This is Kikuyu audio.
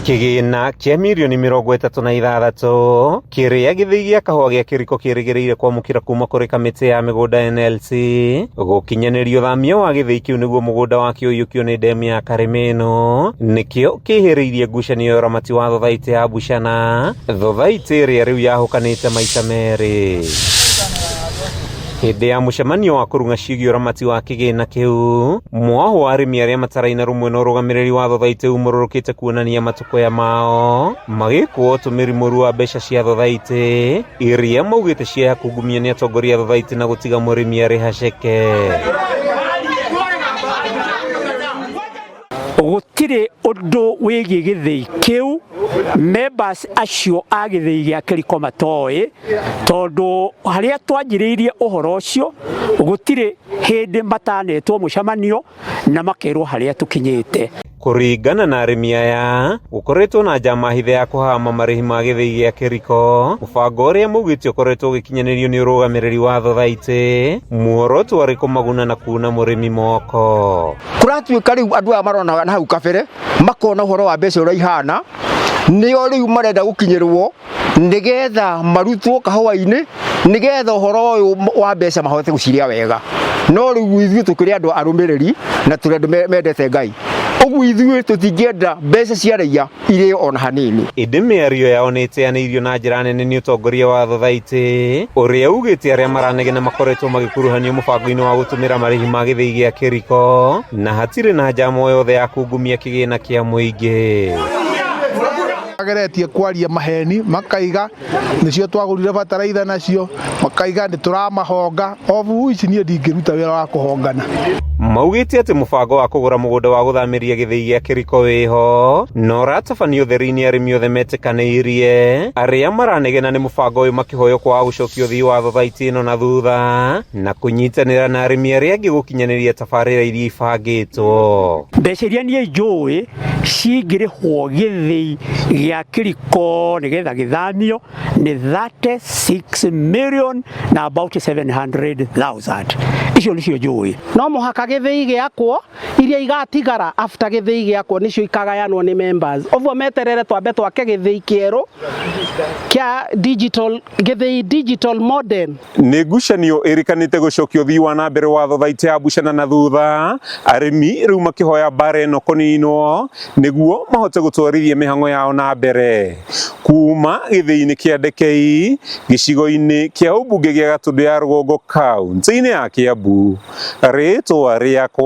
Kĩgĩna kĩa mirioni 36 kĩrĩa gĩthĩi gĩa kahũa gĩa kĩriko kĩrĩgĩrĩire kwamũkĩra kuma kũrĩ kamĩtĩ ya mĩgũnda NLC gũkinyanĩrio thamia wa gĩthĩi kĩu nĩguo mũgũnda wakĩo ũiyũkio nĩ ndemu ya Karĩmĩno nĩkĩo kĩhĩrĩirie ngucanio ya ũramati wa thothaitĩ ya Buchana, thothaitĩ ĩrĩa rĩu yahũkanĩte maita merĩ. Hĩndĩ ya mũcemanio wa kũrung'a ciĩgiĩ ũramati wa kĩgĩna kĩu, mwaho wa arĩmi arĩa mataraina rũmwe na ũrũgamĩrĩri wa thothaitĩ umũrũrũkĩte kuonania matũkũya mao magĩkwo ũtũmĩri mũru wa mbeca cia thothaitĩ iria maugĩte cia kungumia nĩ atongoria a thothaitĩ na gũtiga mũrĩmi arĩ haceke. Gũtirĩ ũndũ wĩgiĩ gĩthĩi kĩu members acio a gĩthĩi gĩa kĩriko matoĩ, tondũ harĩa twanjĩrĩirie ũhoro ũcio gũtirĩ hĩndĩ matanetwo mũcemanio na makerwo harĩa tũkinyĩte. Kũringana na arĩmi aya, gũkoretwo na njama hithe ya kũhama marĩhi ma gĩthĩi gĩa kĩriko, mũbango ũrĩa maugĩte ũkoretwo ũgĩkinyanĩrio nĩ ũrũgamĩrĩri wa thothaitĩ, muoroto warĩ kũmaguna na kuna mũrĩmi moko. Kũratuĩka rĩu andũ aya marona na hau kabere makona ũhoro wa mbeca ũrĩa ihana, nĩo rĩu marenda gũkinyĩrwo nĩgetha marutwo kahũa-inĩ, nĩgetha ũhoro ũyũ wa mbeca mahote gũcirĩa wega. No rĩu ithuĩ tũkĩrĩ andũ arũmĩrĩri na tũrĩ andũ mendete Ngai, ũguo ithuĩ tũtingĩenda mbeca cia raiya irĩo ona hanini. Ĩndĩ mĩario yao nĩ ĩteanĩirio na njĩra nene nĩ ũtongoria wa thothaitĩ ũrĩa ugĩte arĩa maranegena makoretwo magĩkuruhanio mũbango-inĩ wa gũtũmĩra marĩhi ma gĩthĩi gĩa kĩriko na hatirĩ na njama o yothe ya kungumia kĩgĩna kĩa mũingĩ. Mageretie kwaria maheni makaiga nĩcio twagũrire bataraitha nacio, makaiga nĩ tũramahonga, obu ici niĩ ndingĩruta wĩra wa kũhongana. Maugĩte atĩ mũbango wa kũgũra mũgũnda wa gũthamĩria gĩthĩi gĩa kĩriko wĩho na ũratabanio ũtheri-inĩ arĩmi othe metĩkanĩirie. Arĩa maranegena nĩ mũbango ũyũ makĩhoywo kwaga gũcokia ũthii wa thothaitĩ ĩno na thutha na kũnyitanĩra na arĩmi arĩa angĩ gũkinyanĩria tabarĩra iria ibangĩtwo. Mbeca iria niĩ njũĩ cingĩrĩhwo gĩthĩi gĩa kĩriko nĩgetha gĩthamio nĩ 36 million na about 700,000. Icio nĩcio njũĩ. No mũhaka gĩthĩi gĩakwo, iria igatigara after gĩthĩi gĩakwo nĩcio ikagayanwo nĩ members. Ũguo meterere twambe twake gĩthĩi kĩerũ kĩa digital, gĩthĩi digital modern. Nĩ ngucanio ĩrĩkanĩte gũcokia ũthii wa na mbere wa thothaitĩ ya Buchana na thutha, arĩmi rĩu makĩhoya mbara ĩno kũninwo nĩguo mahote gũtwarithia mĩhang'o yao na mbere. Kuma gĩthĩi-inĩ kĩa Ndekei, gĩcigo-inĩ kĩa ũmbunge gĩa Gatũndũ ya Rũgongo kaunti-inĩ ya Kiambu, rĩtwa rĩakwa.